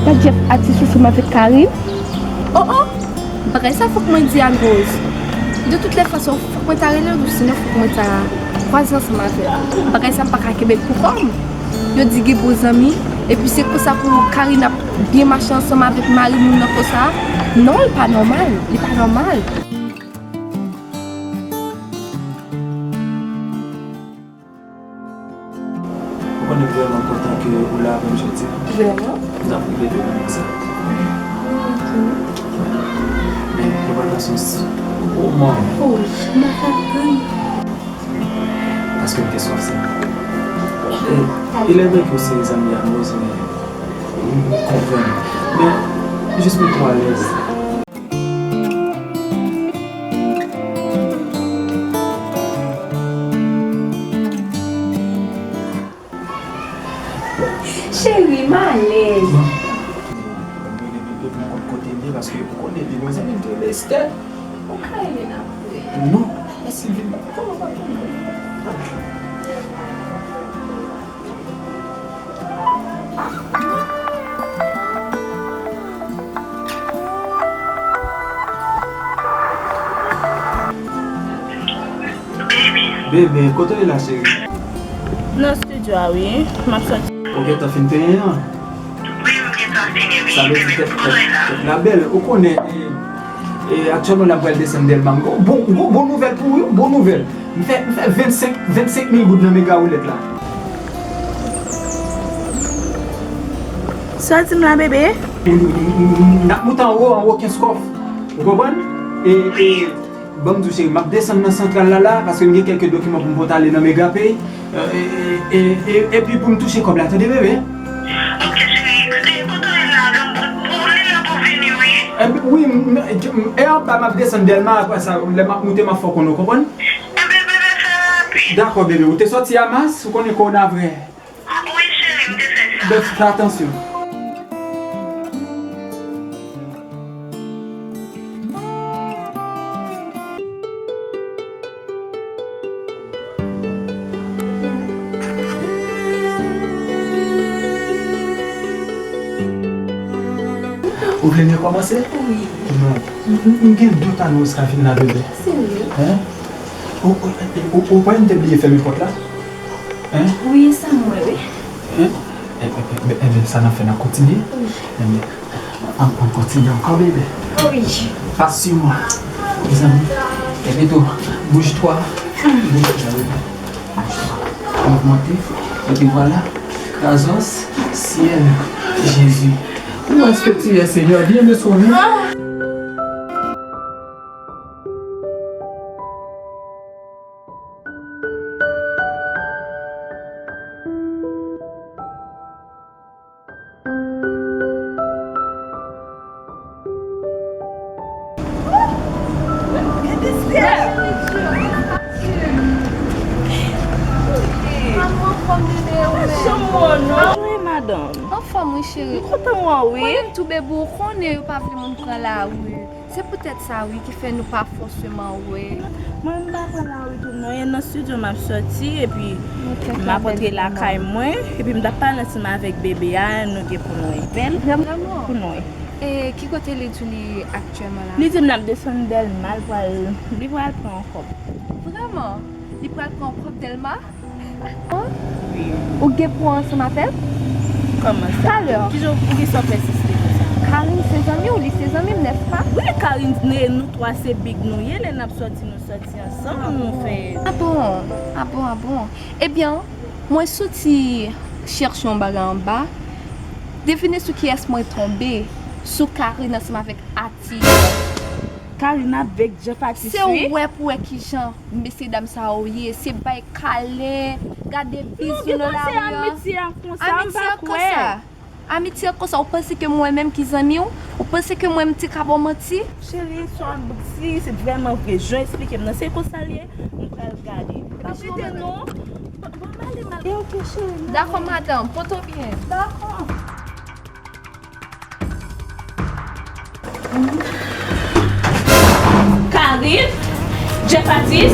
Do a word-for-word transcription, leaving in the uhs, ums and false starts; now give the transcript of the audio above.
Pa Jeff atis ansanm avèk Karine? Oh, oh! Bagay sa fòk mwen di Anne Rose. De toutes les façons, fòk mwen ta rele l, sinon fòk mwen ta kwaze ansanm avè l. Bagay sa m pa ka kenbe l pou kò m. Yo di gen bon zanmi, epi se konsa pou Karine ap byen mache ansanm avèk mari moun nan konsa. Non, li pa nòmal, li pa nòmal. Ou konnen m vrèman kontan ke ou la avè m jodi a. Vrèman? N ap rive demen konsa. Men, nou pral pase yon s-, moman. Oh, m pa ka tann. Paske m te swaf sa. E, il est vrai ke w se zanmi Anne Rose, men m konprann. Men, jis mete w alèz. Cheri, m alèz. Bon. Mwen rele bebe pou m konn kote m ye, paske ou konnen li gon zanmi m ki rele Esther. Ou ka rele l apre. Non, papa Sylvie, kòman w pa konn? Bebe, kote w ye la, cheri? Nan estidyo a, wi. M ap sòti. Ou gentan fin penyen an? Wi, m gentan fini, wi. Sa vle di tèt, tèt, tèt la bèl. Ou konnen, e, e, aktyèlman, la m pral desann Dèlma. M gon bon, gon bon nouvèl pou ou, wi, bon nouvèl. M fè, m fè vennsenk, vennsenk mil goud nan mega woulèt la. Sa w di m la, bebe? N ap moute anwo, anwo Kenskòf. Ou konprann? E, e, ban m di w, cheri, m ap desann nan santral la, la, paske m gen kèlke dokiman pou m pote ale nan Megapay. E, e, e, e, epi pou m touche kòb la, tande, bebe? Ok, cheri, e, kote w ye la, pou, pou, li la pou vini, wi. E, wi, m, m, e anba m ap desann Dèlma, apre sa, lè m ap moute, m ap fè w konnen, w konprann? Enben, bebe, fè rapid. Dakò, bebe. Ou te sòti a mas, ou konnen kowona vrè. Wi, cheri, m te fè sa. Bebe, fè atansyon. Ou vle n rekòmanse? Wi. Non. M, m, m gen dout Anne Rose ka vin la, bebe. Serye? Hein? Ou, ou, ou, ou kwè m te bliye fèmen pòt la? Hein? Wi, sa m wè, wi. Hein? E, e, e, e, e, sa n ap fè, n ap kontinye? Wi. Enben, an, an kontinye ankò, bebe. Wi. Pas sur moi. Mezanmi. Epi tou, bouge-toi. Bouge-toi, bebe. Bouge-toi. Mouvmante. Epi vwala. Krazòs. Syèl. Jezi. Où est-ce que tu es, Seigneur? Viens me sauver. Gade sa! Maman, anfòm bebe ou menm? Wi, madanm. Anfòm wi, cheri. M kontan wè w, wi. Mwen menm tou, bebe, ou konnen yo pa vle moun pran lari. Se poutèt sa, wi, ki fè nou pa fòseman wè. Mwen, m pa pran lari tou, non. E nan estidyo m ap sòti, epi m ap antre lakay mwen, epi m t ap pale ansanm avèk bebe a, nou gen pou nou wè. Vrèman? Pou nou wè. E ki kote li di w li aktyèlman la? Li di m l ap desann Dèlma, l pral, li pral pran yon kòb. Vrèman? Li pral pran yon kòb Dèlma? Ou gen pou ansanm avè l? Kòman sa? Talè. Kijan, poukisa w pèsiste konsa? Karine se zanmi w, li se zanmi m, nèspa? Wi, Karine, nou twa se big nou ye, lè n ap sòti, nou sòti ansanm, nou fè. A bon? A bon, a bon. Ebyen, mwen soti chèche yon bagay anba. Devine sou kiyès mwen tonbe? Sou Karine ansanm avèk Atis. Karine avèk Jeff Atis, wi. Se ou wè pou wè kijan mesye dam sa yo ye, se bay kale, gade bizou nan lari a. Non, ki konse amitye a konsa, m pa kwè. Amitye a konsa, ou panse ke mwen menm ki zanmi w, ou panse ke mwen m te ka ba w manti? Cheri, sa w ap di, se vrèman vre. Jan w eksplike m nan, se konsa l ye, m pral gade. Pa prete non. Ban, ban m ale, m al. E ok, cheri, m ale. Dakò, madanm, pote w byen. Dakò. Karine, Jeff Atis,